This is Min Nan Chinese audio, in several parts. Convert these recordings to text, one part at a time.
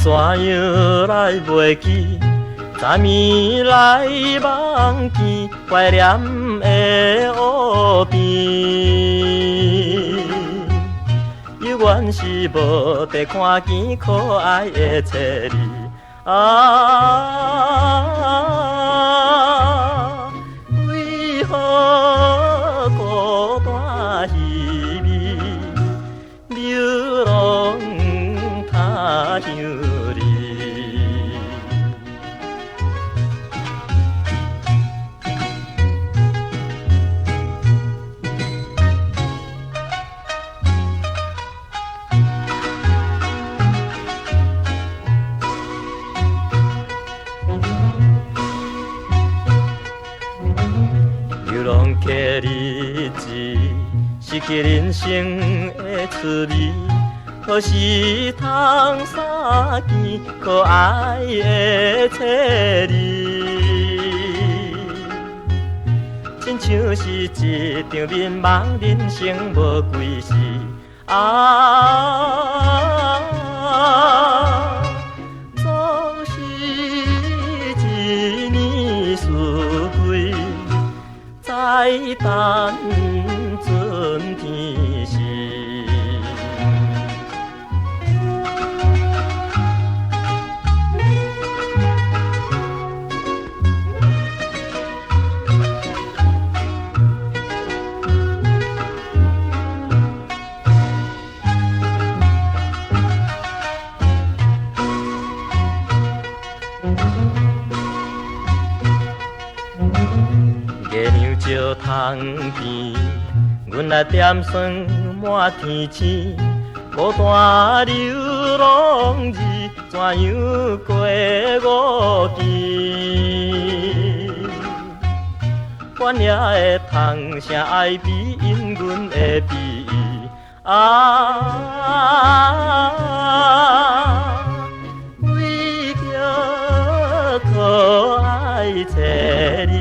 怎樣來袂記？昨暝來夢見懷念的湖邊，猶原是無地看見可愛的冊字啊！為何孤單稀微，流浪他鄉里？流浪客日子，失去人生的滋味，何時通相見可愛的冊字？親像是一場眠夢，人生無幾時啊！總是一年四季，在等春天時。月娘石窗邊，阮來點霜滿天星，孤單流浪兒，怎樣過五更？原也會通聲哀悲，因阮的悲啊！為著可愛冊字，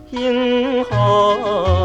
幸福。